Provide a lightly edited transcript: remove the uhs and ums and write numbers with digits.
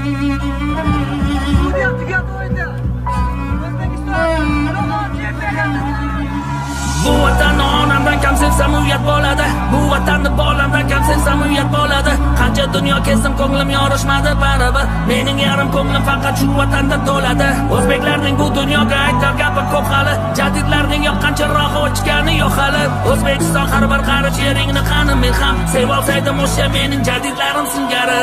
Sudya tugadi o'yinni. O'zbekiston jahon chempionatida. Bu vatanni onamdan kam sevsam, uyat bo'ladi. Bu vatanni bolamdan kam sevsam, uyat bo'ladi. Qancha dunyo kezdim, ko'nglim yorishmadi baribir. Mening yarim ko'nglim faqat shu vatanda to'ladi. O'zbeklarning bu dunyoga aytar gapi ko'p hali. Jadidlarning yoqqan chirog'i o'chgani yo'q hali. O'zbekiston, har bir qarich yeringni qanim men ham sevolsaydim o'sha mening jadidlarim singari.